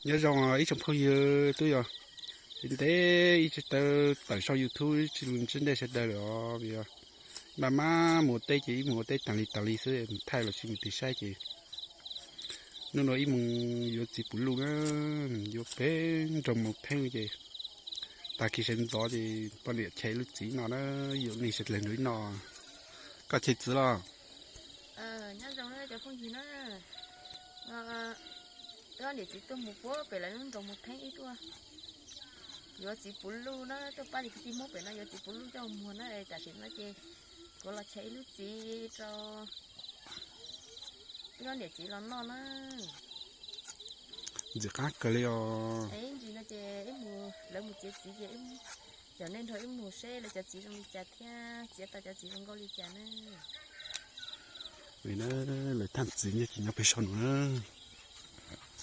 Nyob zoo ib tsoom phooj ywg, twb yog ntev ib tsis tawm saum YouTube ib tsis ntsib nej sawv daws lawm os. Mas maj mus ua teb ces ib mus ua teb tas li tas li xwb, thaij los tsis mus tiv saib ces hnub no ib mus yuav txiv puv luj na, yuav pem nroog Moos Theeb ces tag kis sawv ntxov ces poj niam chais lub txiv no na, yuav nej sawv daws nrog ib no. Koj chais txiv los? Nyob zoo na cov phooj ywg na, wb niam txiv tuaj mus puag pem lawv lub nroog Moos Theeb ib tuaj yuav txiv puv luj na, tuaj pab cov kwv tij Hmoob pem no yuav txiv puv luj coj mus muag na. Tam sim no ces kuv los chais ib lub txiv rau wb niam txiv los noj na. Ntxim qab kawg li os. Ib ntsis no ces wb mus, lawv mus txiav txiv ces cov nej nrog wb mus seb lawv cov txiv zoo li cas thiab txiav tau cov txiv zoo nkauj li cas na. Lawv thaj txiv nyob ces nyob pem saum no na.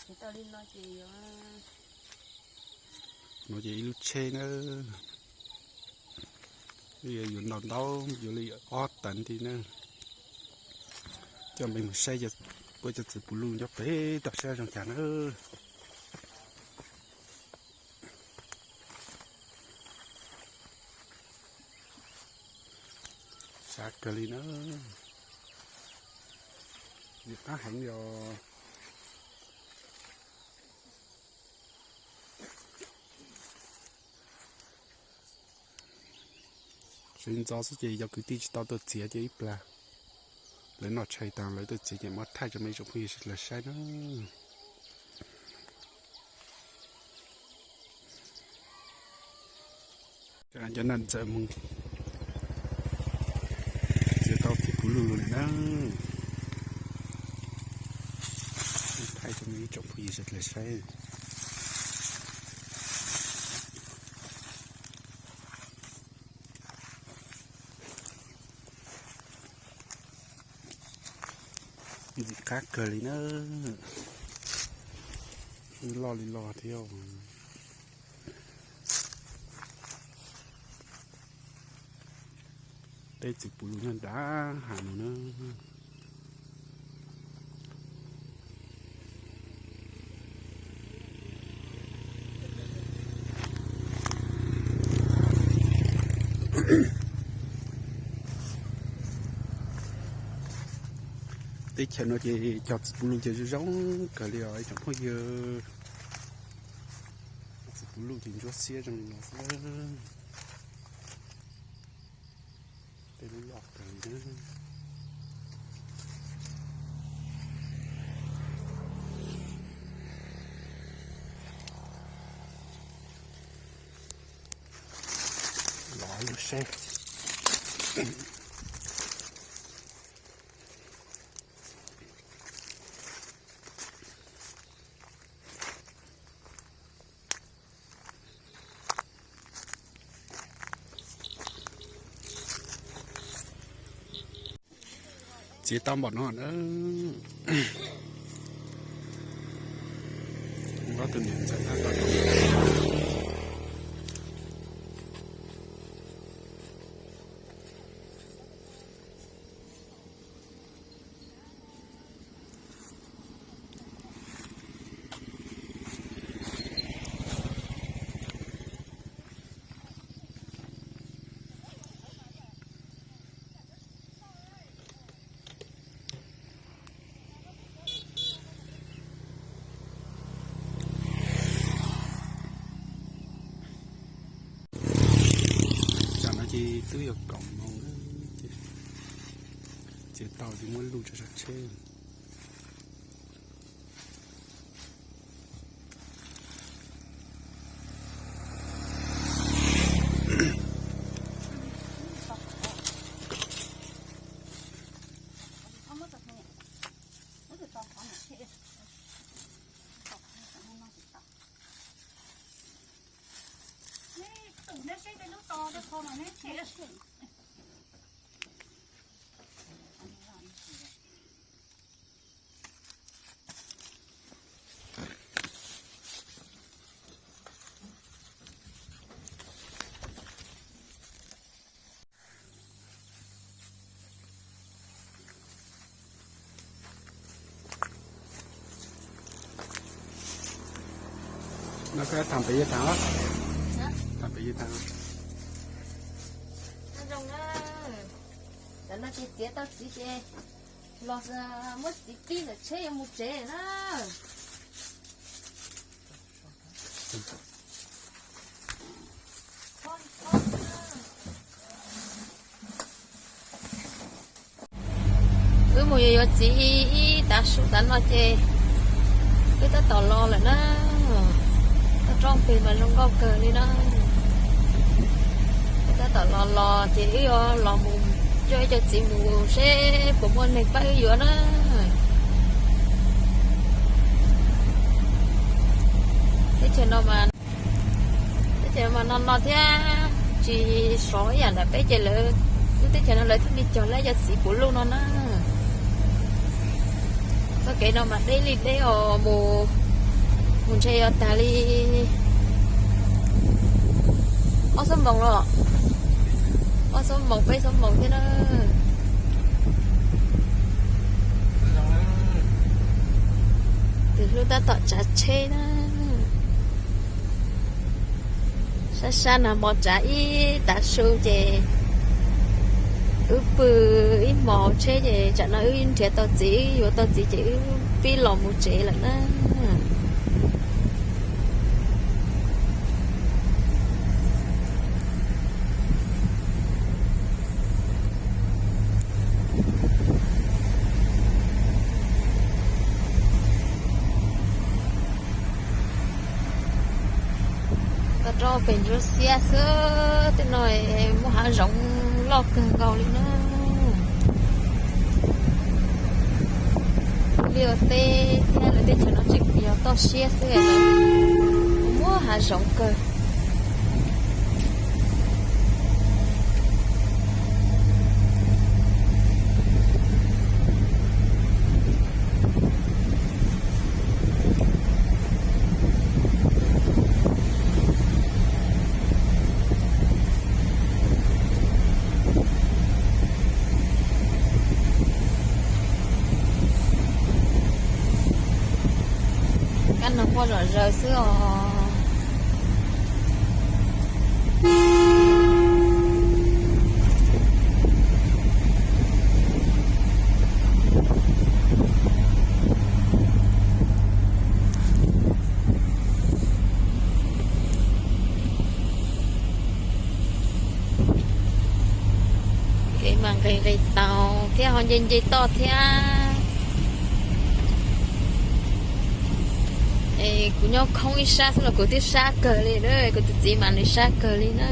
Txiav tau li no ces yuav, no ces ib lub tsheb na, yuav ntaus ntaub yuav li ob tag nti na, coj npe mus saib puab cov txiv puv luj nyob pem toj siab zoo cas na. Sab kawg li na, ntxim qab heev li os. Sawv ntxov xwb ces cov kwv tij tsis tau tuaj txiav ces ib plag lawv noj tshais tas lawv tuaj txiav ces muab thaij rau nej tsoom phooj ywg sawv daws saib na. Cov nam ntxawm mus txiav tau txiv puv luj lawm na, thaij rau nej tsoom phooj ywg sawv daws saib. Ntxim qab kawg li na, loj li loj thiab. Tej txiv puv luj nyob nrad hav no na. Teb chaws no ces cog txiv puv luj ces zoo zoo kawg li os ib tsoom phooj ywg. Txiv puv luj ces ntsuab xiab zoo li no xwb. Tej lub loj kawg li na. Los lub seb. Txiav tau npaum no na. Ob tug niam ntxawm tab tom Tsam no ces twb yog kaum moos na, ces txiav tau ces muab luj tso saum tsheb. No koj tham pem yog tham, tham pem yog tham. Cov no ces txiav tau txiv ces los muab txiv pib ntawm tsheb yuav mus tsev na. Wb mus yuav yuav txiv ib tav su tav no ces wb tab tom los lawm na. Toj roob pem mas zoo nkauj kawg li na. Wb tab tom los los ces wb yuav los mus coj ib co txiv mus seb puas muaj neeg pab wb yuav na. Teb chaws no mas, teb chaws no mas no no thiab tsis sov ib yam nram peb ces lawv, lub teb chaws no lawv thiaj li cog lawv cov txiv puv luj no na. Txoj kev no mas deb li deb os, mus, mus ntshe yuav tag li ob xuab moos los, ob xuab moos peb xuab moos thiab na. Tus hlub tab tom tsav tsheb na. Sab sab no mos tsav ib tav su ces wb pw ib hmos hauv tsheb ces tsam no wb nrhiav tau txiv, wb yuav tau txiv ces wb pib los mus tsev lawm na. Toj roob pem ntsuab xiab xwb, tej no muaj hav zoov loj kawg nkaus li na. Liaj teb thiab lawv teb chaws no tseem yog toj siab xwb, muaj hav zoov kawg. Kab noog quaj zom zaws xwb os. Kev mas nqis nqis taus thiab ho nce nce toj thiab. Es kuv nyob khoob ib sab xwb los kuv twb sab kawg li, kuv tus txiv mas nws sab kawg li na.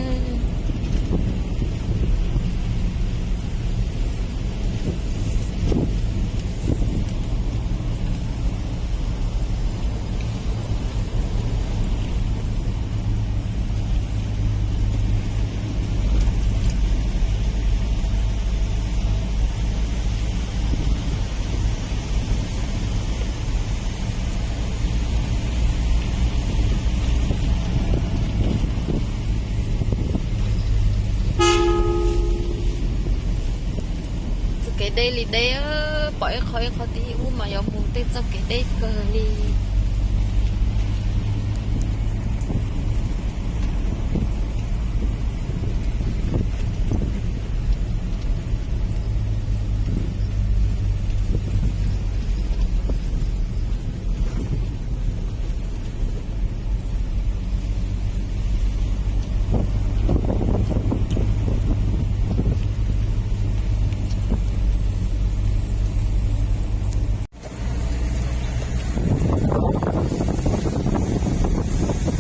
Txoj kev deb li deb, pom ib qho ib qho tim ub mas yuav mus tej txoj kev deb kawg li.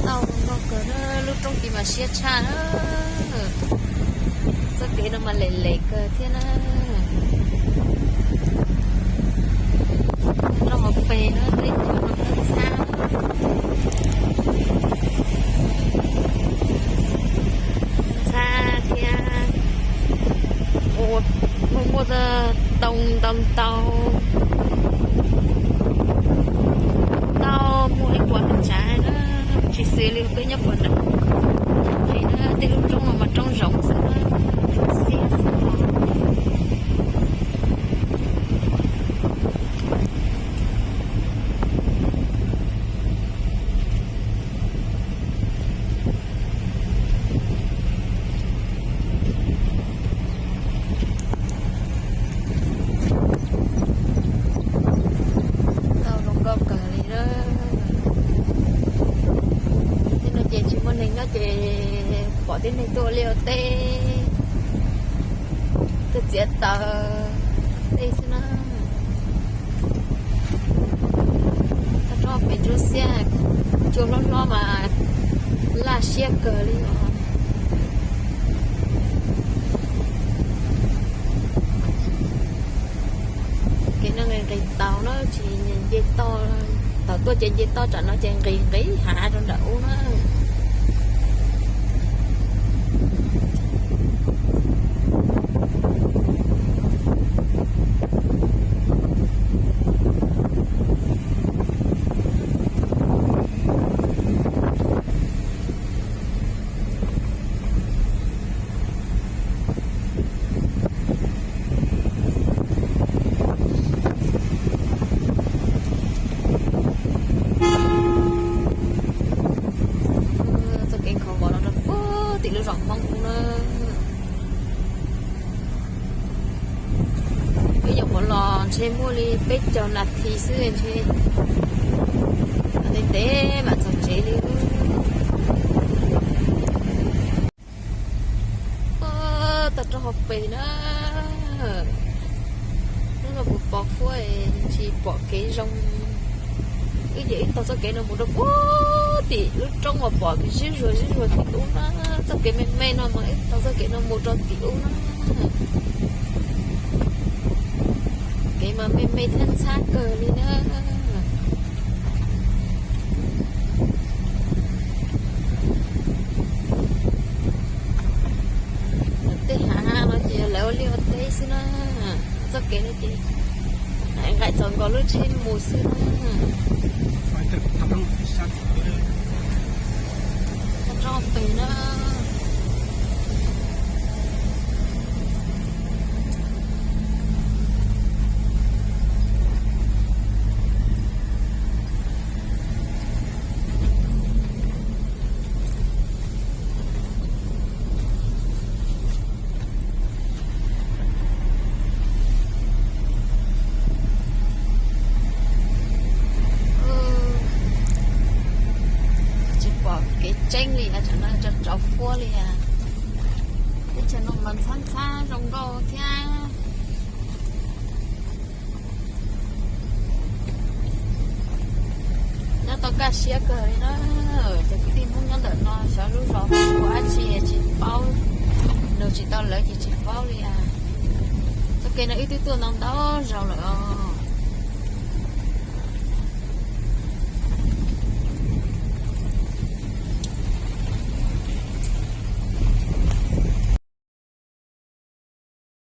Tau nkauj kawg na, lub roob tid mas siab tshaj na. Txoj kev no mas lem lem kawg thiab na. Rau hauv pes na, teb chaws no txhab, txhab thiab. Ua, muaj muaj tau ntau ntau, tau muaj ib puas tsav na, tsis xws li peb nyob puas nram. Tej lub roob no mas roob zoov xwb, roob xiab xwb. Ces pom tib neeg tuaj ua liaj ua teb, tuaj txiav taws tej xwb na. Toj roob pem ntsuab xiab, cua hlob hlob mas laj siab kawg li os. Kev no nqis nqis taus na, tsis nce toj, thaum tuaj ces nce toj, tsam no ces nqis nqis hav rau nram ub na. Txoj kev nkhaus vos no rau puag tim lub zos Hmoob ub na. Peb nyuam qhuav los ntshe muaj li peb caug nas this xwb ntshe, ntev ntev mam txog tsev li. Toj roob hauv pes na, hnub no kuv pos huab tsis pom kev zoo. Wb ces wb taug txoj kev no mus rau puag tim lub roob uas pom ziab zuag ziab zuag tim ub na. Txoj kev me me no mas wb taug txoj kev no mus rau tim ub na. Kev mas me me thiab ntxhab kawg li na. Tej hav no ces lawv ua liaj ua teb xwb na. Txoj kev no ces nqaim txaus nkaus lub tsheb mus xwb na. Toj roob pes na. Tsis pom kev tseeb li, tsam no tso rau huab li. Teb chaws no mas ntxhab ntxhab zoo nkauj thiab. Nyob tau kaj siab kawg li na. Cov kwv tij Hmoob nyob ntawm no xyov lub zos hu ua dab tsi tsis paub, nug tsis tau lawv ces tsis paub li. Txoj kev no wb twb tuaj ntau ntau zaus lawm os.